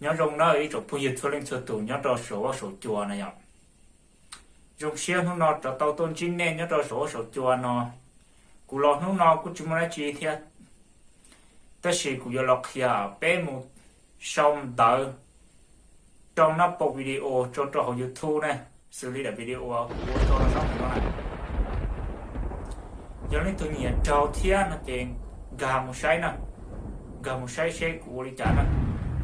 Nyob zoo nawb ib tsoom phooj ywg txhua leej txhua tus nyob rau saum huab saum cua na yom. Zoo siab hnub no rov tau tuaj ntsib nej nyob rau saum huab saum cua no. Kuv los hnub no kuj tsis muaj dab tsi thiab, tab sis kuv yuav los qhia peb mus sau ntawv rau nab pau video tso rau hauv YouTube na, xws li daim video kuv ua tso rau sab hauv no na. Yog leej twg nyiam raug thiab no ces nkag mus saib na, nkag mus saib seb kuv ua li cas na,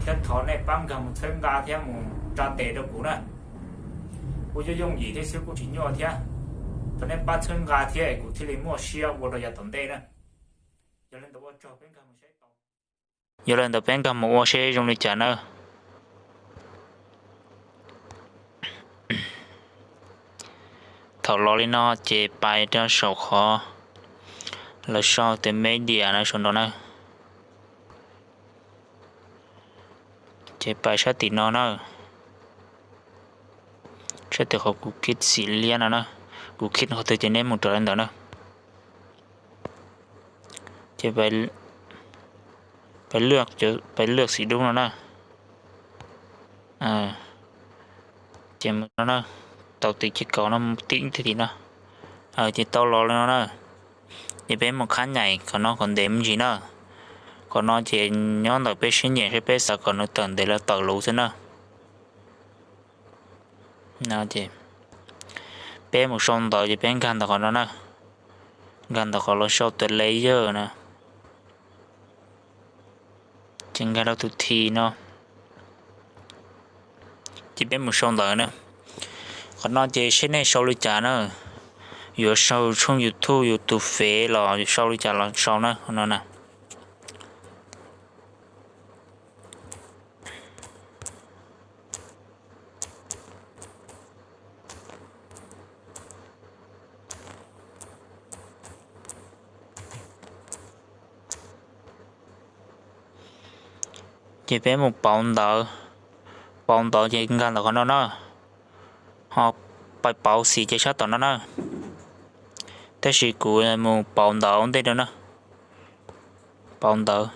thiab thov nej pab nkag mus txhawb nqa thiab mus tsa tes rau kuv na. Ua yooj yooj yim thiab xwb kuj tsis nyuaj thiab, thov nej pab txhawb nqa thiab es kuv thiaj li muaj siab ua rau yav tom ntej na. Yog li ntawd peb nkag mus ua seb zoo li cas nawb. Thaum los li no ces pais rau saum qhov lawv sau tias media na saum no na. Ces pais sab tim no na, sab tim qhov kuv khij xim liab no na, kuv khij qhov twg ces nej mus raws li ntawd na. Ces pais lwaj xim dub no na. Ces no na, tau tim ces kaum no tim tim no. Ces tau los li no na. Ces peb mus qhab nyaim qhov no kom ntev me ntsis na. Qhov no ces nyob ntawm peb siab nyiam seb peb xav kom nws tawm ntev los tawm luv xwb na. Peb mus sau ntawv ces peb nkag ntawm qhov no na, nkag ntawm qhov lawv sau tias layer na. Ces nkag rau tus thi no, ces peb mus sau ntawv na. Qhov no ces seb nej sau li cas na, yuav sau tshooj YouTube, yus tus fev los yuav sau li cas los sau na, qhov no na. Ces peb mus pauv ntawv, pauv ntawv ces nkag ntawm qhov no na, ho pais pauv xim ces sab tom no na. Tab sis kuv mus pauv ntawv ua ntej rau na, pauv ntawv.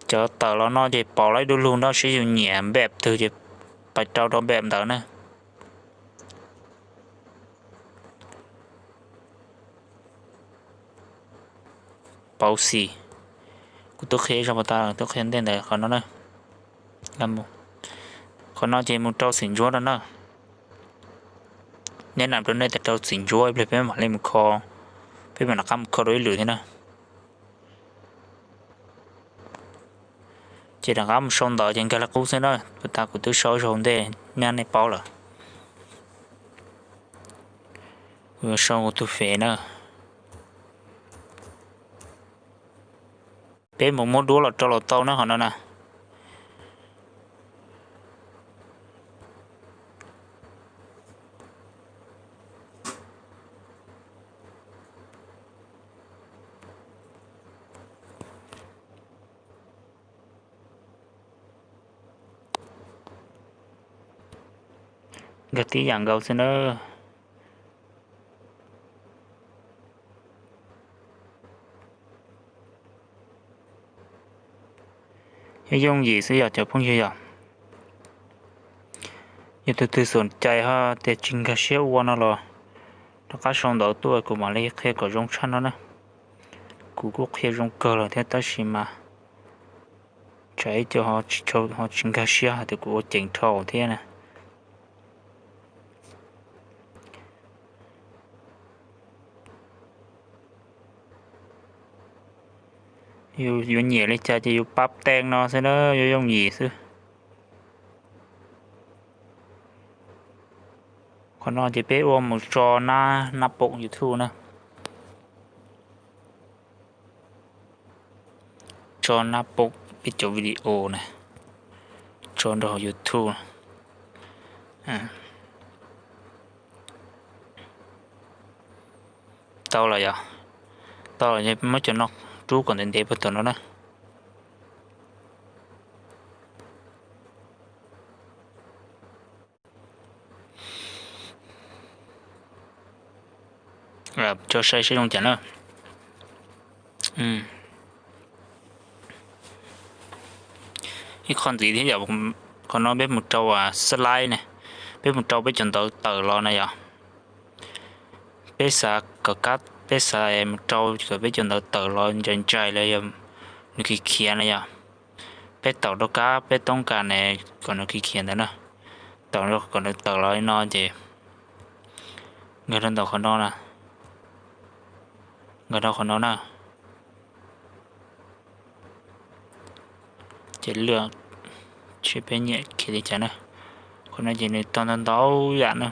Cov tawm los no ces pauv lawm ib lub lug no, seb yus nyiam npem twg ces pais rau rau npem ntawd na. Pauv xim, kuv twb qhia zog pas tas, twb qhia ntej ntawd qhov no na. Qhov no ces mus rau xim ntsuab no na. Neb nam rau nej tas rau xim ntsuab ib pliag peb mam li mus kho, peb mam rov qab mus kho dua ib lwm thiab na. Ces rov qab mus sau ntawv ces nkag li qub xwb na, pas tas kuv twb sau zaug ntej nyab nej paub lawm. Kuv yuav sau kuv tus fev na. Peb mus muab duab los rau los tau na qhov no na. Nkag tib yam nkaus xwb na. Yooj yooj yim xwb yog cov phooj ywg yom. Yog tus twg xom cai ho tias tsis nkag siab ua no los rov qab sau ntawv tuaj kuv mam li qhia kom zoo tshaj no na. Kuv kuj qhia zoo kawg lawm thiab tab sis mas tsam ib co ho tsis nkag siab hais tias kuv ua ceev dhau thiab na. Yus yuav nyiam li cas ces yus pab teeb no xwb na, yooj yooj yim xwb. Qhov no ces peb ua mus tso nab nab paum YouTube na. Tso nab paum peb cov video na, tso rau hauv YouTube. Tau los yom, tau los muab cov no rub kom ntev ntev puag tom no na. Tso saib seb zoo cas na. ib qho ntxiv thiab yom. Qhov no peb mus rau slide ne, peb mus rau peb cov ntawv tawm los na yom. Peb xav kom kab, peb xav mus rau kom peb cov ntawv tawm los ntsais ntsais los yog nws khiav khiav na yom. Peb taum rau kab peb toob kas ne, kom nws khiav khiav ntawd na. Taum rau kom nws tawm los li no ces nkag rau ntawm qhov no na, nkag rau qhov no na. Ces lwm, seb peb nyiam khiav li cas na. Qhov no ces nws tau ntau ntau yam na.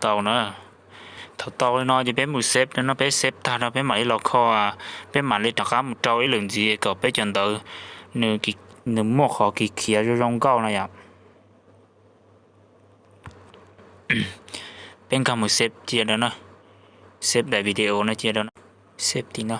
Tau na. Thaum tau li no ces peb mus save no, peb save tag no peb mam li los kho, peb mam li rov qab mus rau ib lwm ntxiv kom peb cov ntawv nws muaj qhov khiav khiav zoo zoo nkauj no yom. Peb nkag mus save cia rau na, save daim video no cia rau na, save tim no.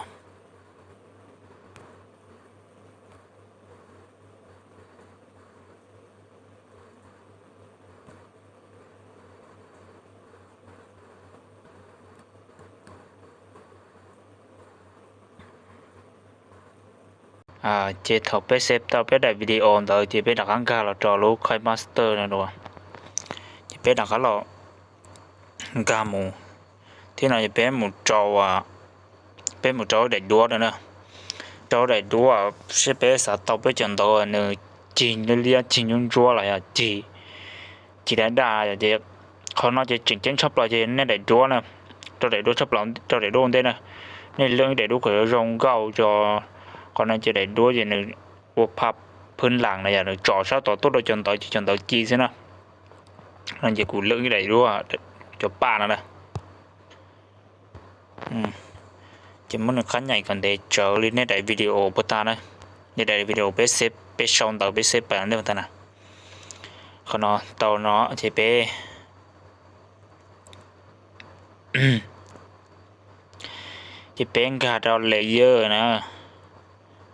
Ces thaum peb save tau peb daim video ntawd ces peb rov qab nkag los rau lub KineMaster no dua. Ces peb rov qab los nkag mus thiab no ces peb mus rau, peb mus rau daim duab no na. Rau daim duab seb peb xav tau peb cov ntawv nws cig liab liab cig ntsuab ntsuab los yog cig, cig daj daj ces qhov no ces tseem ceeb tshaj plaws ces nej daim duab na, rau daim duab tshaj plaws, rau daim duab ua ntej na. Nej leej ib daim duab kom zoo nkauj tso. Qhov no ces daim duab ces nws ua phaj phwb las no yom, nws tsom sab tod tuaj rau cov ntawv ces cov ntawv ci xwb na. No ces kuv leej ib daim duab cov paj no na. Ces muab nws qhab nyaim kom ntev tsawv li nej daim video puag ta na. Nej daim video peb save, peb sau ntawv peb save pais no nej puag ta na. Qhov no tau no ces peb, ces peb nkag rau layer na,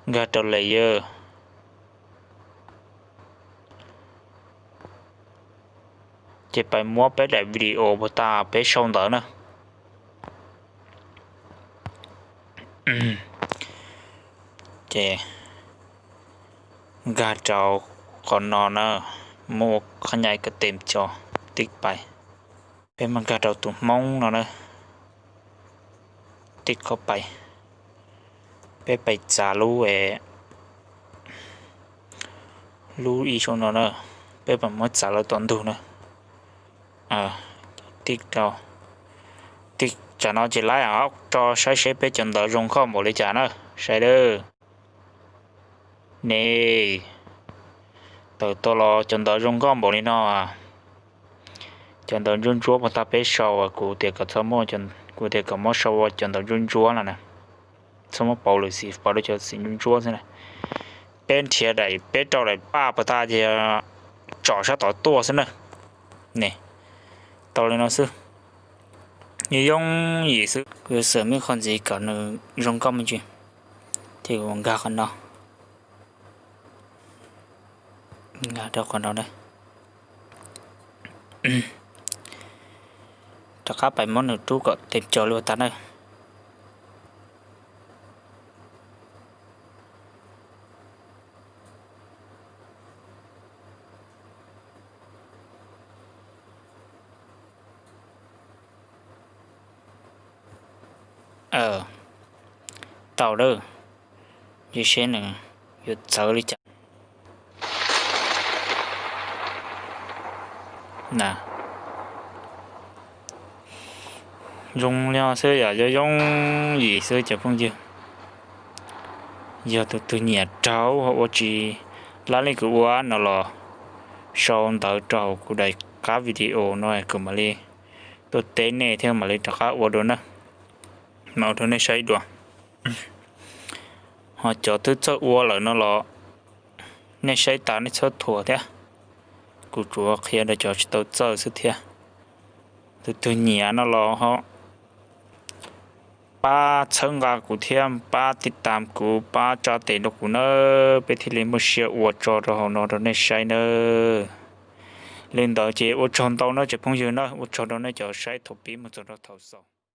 nkag rau layer. Ces pais muab peb daim video puag ta peb sau ntawv na. Ces nkag rau qhov no na, muab qhab nyaim kom tes tso, tib pais. Peb mas nkag rau tus Hmoob no na, tib qhov pais. Peb pais txav lub, lub ib saum no na, peb pais muab txav lawm tom ntug na. Tib rau, tib tsam no ces laib rau saib seb peb cov ntawv zoo nkauj npaum li cas na, saib dab. Ne, tawm tau los cov ntawv zoo nkauj npaum li no. Cov ntawv ntsuab ntsuab puag ta peb sau, kuv tias kom txhob muaj, kuv tias kom muab sau ua cov ntawv ntsuab ntsuab no na. Txhob muab pauv lawm xim, pauv rau cov xim ntsuab ntsuab xwb na. Peb nrhiav daim, peb rau daim paj puag ta ces tsom sab tod tuaj xwb na. Ne, tau li no xwb. Yooj yooj yim xwb, kuv yuav xav muaj qhov ntxiv kom nws zoo nkauj me ntsis, ces kuv nkag qhov no, nkag rau qhov no na. Rov qab pais muab nws rub kom tes tso li puag ta na. Tau lawm, cia seb nws yuav txawv li cas. Na, zoo li no xwb yom, yooj yooj yim xwb cov phooj ywg. Yog tus twg nyiam raug ua tsis lab li kuv ua no los sau ntawv rau kuv daim qab video no kuv mam li tuaj teb nej thiab mam li rov qab ua dua na. Mam ua rau nej saib dua. Ho cov twb txawj ua lawm no los Nej saib tas nej txhob thuam thiab. Kuv tsuas qhia rau cov tsis tau txawj xwb thiab. Tus twg nyiam no los ho pab txhawb nqa kuv thiab pab tiv tam kuv, pab tsa tes rau kuv nawb, peb thiaj li muaj siab ua tso rau hauv no rau nej saib nawb. Li ntawd ces ua tsaug ntau nawb tsoom phooj ywg nawb, ua tsaug rau nej cov saib thaum pib mus txog rau thaum xaus.